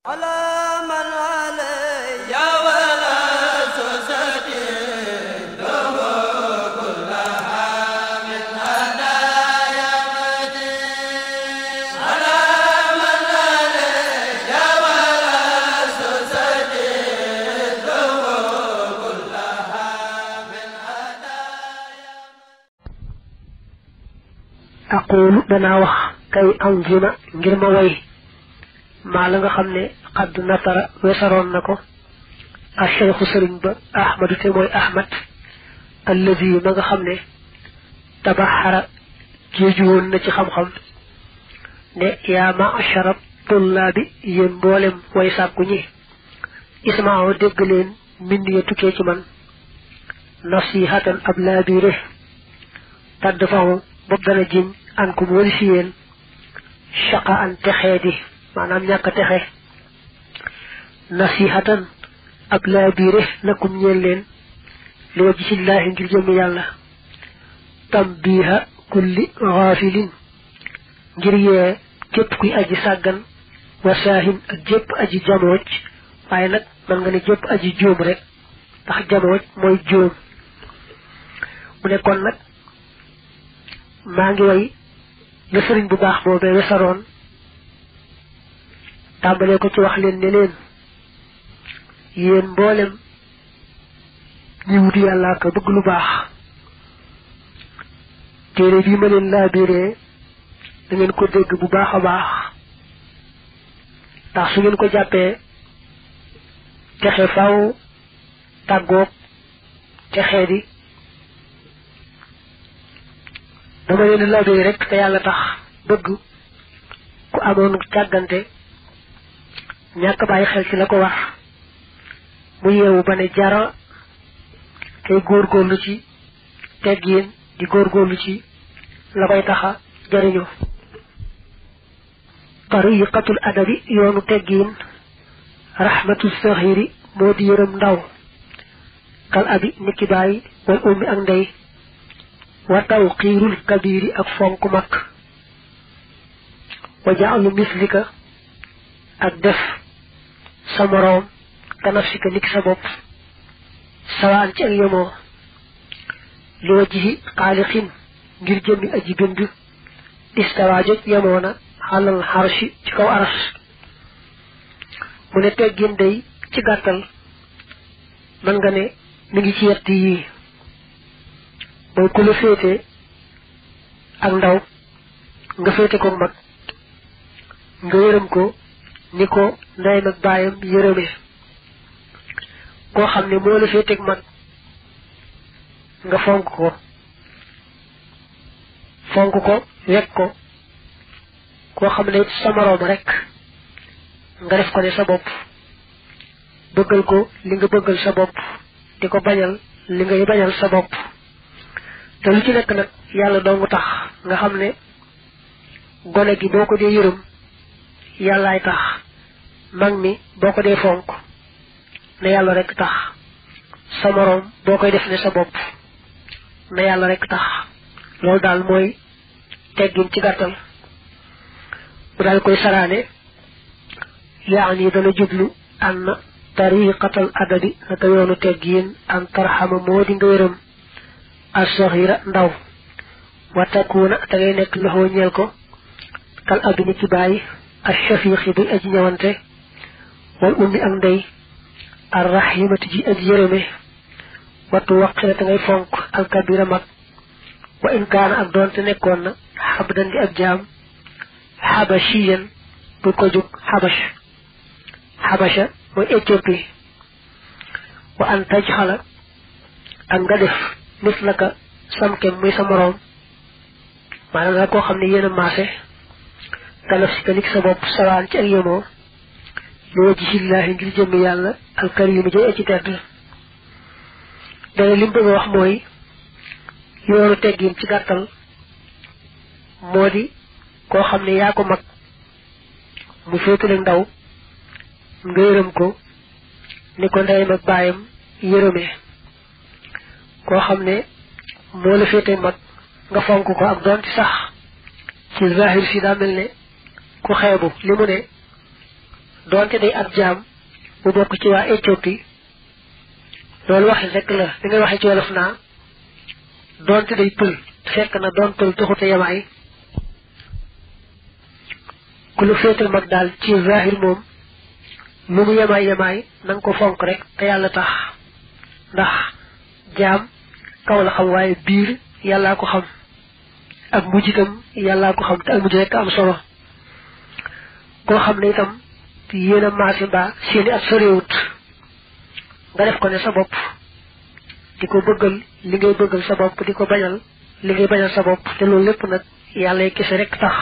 على من علي ولا سوستي له كلها من هدايا مدين على من علي ولا سوستي له كلها من هدايا أقول دنا wax kay anjima ngir ma way ma la nga xamne qad natara wesaron nako الشيخ سرين با احمد تيموي احمد الذي ما nga xamne tabahara jejuwon na ci xam xam ne ya ma asharab tullabi yeen bolem way sakku ñi isma'u degg leen mind ya tuké ci man nasihatan ablabire tadfahu bob dana jinn ankum wal ci yeen shaqa an takhedi manam ñaka taxé nasihatan ablabire lakum ñeel leen li wajhillahi ngir jëm yalla tambiha kulli ghafilin ngir ye kep kuy aji sagan wasahin ak jep aji jamoj waye nak man nga ne jep aji joom rek tax jamoj moy joom mu ne kon nak ma ngi way le serigne bu baax bobé wessaron tambalé ko ci wax leen ne leen yeen mbolem ñi wuti yalla ka bëgg lu baax téré bi ma leen la biré da ngeen ko dégg bu baaxa baax tax su ngeen ko jappé texé faaw tagok texé di dama leen la biré rek te yalla tax bëgg ku amoon ciaganté ñak baye xel ci lako wax mu yewu bané jara kay gor gorlu ci teggine di gor gorlu ci la koy taxa jariñu tariqatul adabi yoonu teggine rahmatus sahiri modi yeram ndaw kal abi niki bayi wal ummi ak ndey wa tawqirul kabiri ak fonku mak wa ja'alu mislika ak def samorom kanafsika nik sa bop sawaan ci ak yemo li wajhi khaliqin ngir jëmi aji bind istawajo yemona halal harshi ci kaw aras mu ne teggin day ci gàttal man nga ne mi ngi ci yett yi mooy ku la féete ak ndaw nga féete ko mag nga yërëm ko ni ko ndeyam ak baayam yërëme koo xam ne moo la féete ak mag nga fonk ko wekk ko koo xam ne sa moroom rek nga def ko ne sa bopp bëggal ko li nga bëggal sa bopp di ko bañal li ngay bañal sa bopp te lu ci nekk nag yàlla dong tax nga xam ne gone gi boo ko dee yërëm yàllaay tax mag mi boo ko dee fonk ne yàlla rek tax sa moroom boo koy def ne sa bopp ne yàlla rek tax loolu daal mooy teggin ci gàttal bu daal koy saraane yaani dana jublu anna tariqatal adabi naka yoonu teggin an tarxama moo di nga yërëm as-saghira ndaw wa takuna te ngay nekk loxoo ñeel ko kal abini ci bàyyi ash-shafiqi bi aji ñëwante wal ummi ak ndey ar-rahimati ji aji yërëme watu waqira te ngay fonk al kabira mag wa in kaana ak doonte nekkoon na xabdan di ab jaam xabashiyan bu ko jóg xabasha mooy Éthiopie wa an tajxala ak nga def mislaka samkem muy sa moroom maanaam la koo xam ne yéen a maase kanaf si ka nik sa bopp sawaan ci ak yemoo li wajhillahi ngir jëmmi yàlla alkarimi jay ci tedd dana lim bëgg wax mooy yoonu teggin ci gàttal moo di koo xam ne yaa ko mag mu féetale ndaw nga yërëm ko ni ko ndeyam ak baayam yërëmee koo xam ne moo la féete mag nga fonk ko ak doon ci sax ci zahir si daa mel ne ku xeebu li mu ne doonte day ab jaam bu bokk ci waa Éthiopie loolu waxi rek la li ngay waxee ci wolof naa doonte day pël fekk na doon pël taxute yamaay ku lu féetal mag daal ci zahir moom lu mu yamaay na nga ko fonk rek te yàlla tax ndax jaam kaw la xam waaye biir yàllaa ko xam ak mujj itam yàllaa ko xam te ak mujj rek am solo koo xam ne itam yéen a maase mbaa seeni at sorewut nga def ko ne sa bopp di ko bëggal li ngay bëggal sa bopp di ko bañal li ngay bañal sa bopp te loolu lépp nag yàlla kese rek tax